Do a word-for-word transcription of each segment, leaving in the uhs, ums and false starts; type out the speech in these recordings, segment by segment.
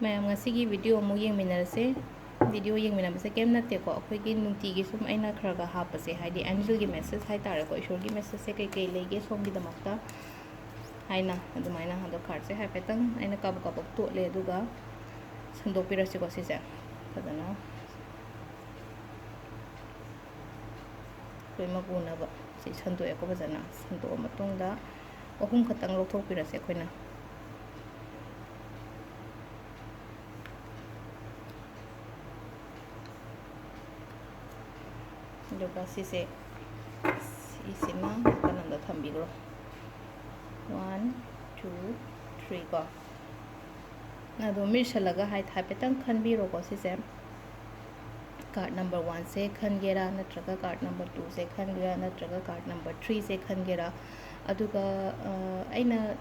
ꯃꯌꯥꯝ, ꯉꯁꯤꯒꯤ video ꯑꯃꯨꯛ ꯌꯦꯡꯃꯤꯟꯅꯔꯁꯦ꯫ Video ꯌꯦꯡꯃꯤꯟꯅꯕꯁꯦ ꯀꯩꯝ ꯅꯠꯇꯦꯀꯣ, ꯑꯩꯈꯣꯏꯒꯤ ꯅꯨꯡꯇꯤꯒꯤ ꯁꯨꯝ ꯑꯩꯅ ꯈꯔ ꯈꯔ ꯍꯥꯞꯄꯁꯦ, ꯍꯥꯏꯗꯤ angelꯒꯤ message ꯍꯥꯏꯇꯥꯔꯦꯀꯣ, ꯏꯁꯣꯔꯒꯤ messageꯁꯦ ꯀꯩ ꯀꯩ ꯂꯩꯒꯦ ꯁꯣꯝꯒꯤꯗꯃꯛꯇ ꯍꯥꯏꯅ꯫ ꯑꯗꯨꯃꯥꯏꯅ ꯑꯗꯣ cardꯁꯦ ꯍꯥꯏꯐꯦꯠꯇꯪ ꯑꯩꯅ ꯀꯥꯕꯛ ꯀꯥꯕꯛ ꯇꯣꯠꯂꯦ, ꯑꯗꯨꯒ ꯁꯟꯗꯣꯛꯄꯤꯔꯁꯤꯀꯣ ꯁꯤꯁꯦ ꯐꯖꯅ꯫ ꯂꯣꯏꯅꯃꯛ ꯎꯅꯕ ꯁꯤ ꯁꯟꯗꯣꯛꯑꯦꯀꯣ ꯐꯖꯅ꯫ ꯁꯟꯗꯣꯛꯑ ꯃꯇꯨꯡꯗ ꯑꯍꯨꯝ ꯈꯛꯇꯪ ꯂꯧꯊꯣꯛꯄꯤꯔꯁꯦ ꯑꯩꯈꯣꯏꯅ꯫ ꯑꯗꯨꯒ ꯁꯤꯁꯦ, ꯁꯤꯁꯤꯅ ꯅꯥꯀꯟ ꯑꯃꯗ ꯊꯝꯕꯤꯈ꯭ꯔꯣ꯫ One, two, three ꯀꯣ꯫ ꯑꯗꯣ ꯃꯤꯠꯁꯜꯂꯒ ꯍꯥꯏ-, ꯍꯥꯏꯐꯦꯠꯇꯪ ꯈꯟꯕꯤꯔꯣꯀꯣ ꯁꯤꯁꯦ꯫ Card number oneꯁꯦ ꯈꯟꯒꯦꯔꯥ, ꯅꯠꯇ꯭ꯔꯒ card number twoꯁꯦ ꯈꯟꯒꯦꯔꯥ, ꯅꯠꯇ꯭ꯔꯒ card number threeꯁꯦ ꯈꯟꯒꯦꯔꯥ? ꯑꯗꯨꯒ, ꯑ, ꯑꯩꯅ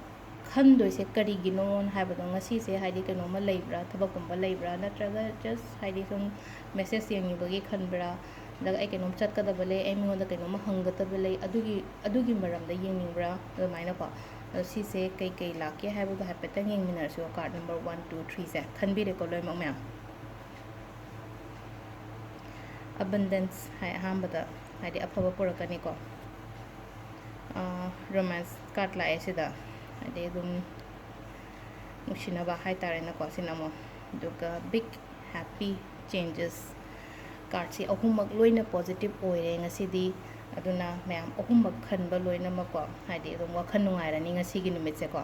ꯈꯟꯗꯣꯏꯁꯦ ꯀꯔꯤꯒꯤꯅꯣ ꯍꯥꯏꯕꯗꯣ, ꯉꯁꯤꯁꯦ ꯍꯥꯏꯗꯤ ꯀꯩꯅꯣꯝꯃ ꯂꯩꯕ꯭ꯔꯥ, ꯊꯕꯛꯀꯨꯝꯕ ꯂꯩꯕ꯭ꯔꯥ, ꯅꯠꯇ꯭ꯔꯒ just ꯍꯥꯏꯗꯤ ꯁꯨꯝ message ꯌꯦꯡꯅꯤꯡꯕꯒꯤ ꯈꯟꯕ꯭ꯔꯥ, ꯅꯠꯇ꯭ꯔꯒ ꯑꯩ ꯀꯩꯅꯣꯝ ꯆꯠꯀꯗꯕ ꯂꯩ, ꯑꯩ ꯃꯤꯉꯣꯟꯗ ꯀꯩꯅꯣꯝꯃ ꯍꯪꯒꯗꯕ ꯂꯩ, ꯑꯗꯨꯒꯤ, ꯑꯗꯨꯒꯤ ꯃꯔꯝꯗ ꯌꯦꯡꯅꯤꯡꯕ꯭ꯔꯥ, ꯑꯗꯨꯃꯥꯏꯅꯀꯣ꯫ ꯑꯗꯣ ꯁꯤꯁꯦ ꯀꯩ ꯀꯩ ꯂꯥꯛꯀꯦ ꯍꯥꯏꯕꯗꯣ ꯍꯥꯏꯐꯦꯠꯇꯪ ꯌꯦꯡꯃꯤꯟꯅꯔꯁꯤꯀꯣ꯫ Card number one, two, threeꯁꯦ ꯈꯟꯕꯤꯔꯦꯀꯣ ꯂꯣꯏꯅꯃꯛ ꯃꯌꯥꯝ? Abundance ꯍꯥꯏ ꯑꯍꯥꯟꯕꯗ, ꯍꯥꯏꯗꯤ ꯑꯐꯕ ꯄꯨꯔꯛꯀꯅꯤꯀꯣ꯫ ꯑꯥ, romance card ꯂꯥꯛꯑꯦ ꯁꯤꯗ, ꯍꯥꯏꯗꯤ ꯑꯗꯨꯝ ꯅꯨꯡꯁꯤꯅꯕ ꯍꯥꯏꯇꯥꯔꯦꯅꯦꯀꯣ ꯁꯤꯅ ꯑꯃꯨꯛ꯫ ꯑꯗꯨꯒ big happy changes, cardꯁꯤ ꯑꯍꯨꯝꯃꯛ ꯂꯣꯏꯅ positive ꯑꯣꯏꯔꯦ ꯉꯁꯤꯗꯤ꯫ ꯑꯗꯨꯅ ꯃꯌꯥꯝ ꯑꯍꯨꯝꯃꯛ ꯈꯟꯕ ꯂꯣꯏꯅꯃꯛꯀꯣ, ꯍꯥꯏꯗꯤ ꯑꯗꯨꯝ ꯋꯥꯈꯜ ꯅꯨꯡꯉꯥꯏꯔꯅꯤ ꯉꯁꯤꯒꯤ ꯅꯨꯃꯤꯠꯁꯦꯀꯣ꯫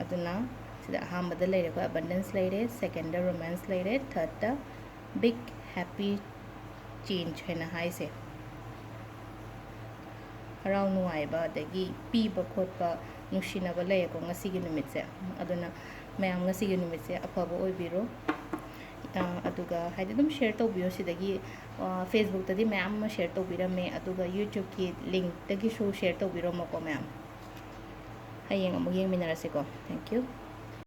ꯑꯗꯨꯅ ꯁꯤꯗ ꯑꯍꯥꯟꯕꯗ ꯂꯩꯔꯦꯀꯣ, abundance ꯂꯩꯔꯦ, secondꯗ romance ꯂꯩꯔꯦ, thirdꯇ big happy change ꯍꯥꯏꯅ ꯍꯥꯏꯁꯦ꯫ ꯍꯔꯥꯎ ꯅꯨꯡꯉꯥꯏꯕ, ꯑꯗꯒꯤ ꯄꯤꯕ ꯈꯣꯠꯄ, ꯅꯨꯡꯁꯤꯅꯕ ꯂꯩꯌꯦꯀꯣ ꯉꯁꯤꯒꯤ ꯅꯨꯃꯤꯠꯁꯦ꯫ ꯑꯗꯨꯅ ꯃꯌꯥꯝ ꯉꯁꯤꯒꯤ ꯅꯨꯃꯤꯠꯁꯦ ꯑꯐꯕ ꯑꯣꯏꯕꯤꯔꯣ꯫ ꯑ, ꯑꯗꯨꯒ ꯍꯥꯏꯗꯤ ꯑꯗꯨꯝ share ꯇꯧꯕꯤꯌꯣ ꯁꯤꯗꯒꯤ꯫ ꯑ, Facebookꯇꯗꯤ ꯃꯌꯥꯝ ꯑꯃ share ꯇꯧꯕꯤꯔꯝꯃꯦ, ꯑꯗꯨꯒ YouTubeꯀꯤ linkꯇꯒꯤꯁꯨ share ꯇꯧꯕꯤꯔꯝꯃꯣꯀꯣ ꯃꯌꯥꯝ꯫ ꯍꯌꯦꯡ ꯑꯃꯨꯛ ꯌꯦꯡꯃꯤꯟꯅꯔꯁꯤꯀꯣ꯫ Thank you꯫